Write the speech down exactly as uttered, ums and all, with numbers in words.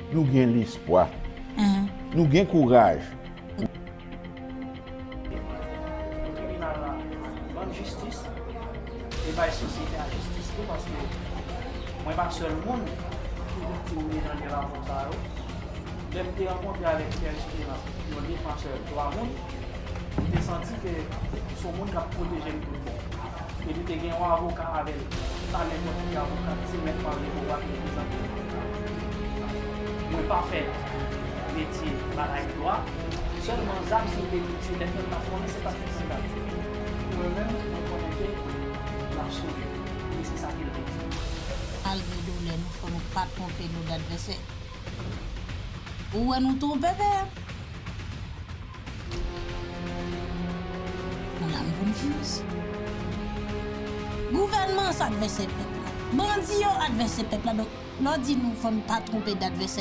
Nou gen lespwa. Nou gen kouraj. Tribinal la ban m jistis e bay sosyete a jistis tou, paske mwen pa sèl moun ki viktim de jan de rapò sa yo. Lè m te rankontre avèk Pierre Espérance, yon defansè dwa moun, m te santi ke se yon moun k ap pwoteje m tout bon. Epi te gen yon avoka avè l, ki pa nenpòt ki avoka, se mèt Mario Bowa ki reprezante l. Mwen pa fè metye batay dwa, sèlman zam si w te di se tèt mwen m t ap konnen, se pa tèt mwen m t ap di. Mwen menm, mwen konnen ke l ap sove. E se sa ke l te di. Malgre doulè nou, fò nou pa twonpe nou dadvèsè. Ou wè nou twonpe pè a? Nan la m konfyans. Gouvènman an se advèsè pèp la. Bandi yo advèsè pèp la. Donk, lè w di nou fò n pa twonpe dadvèsè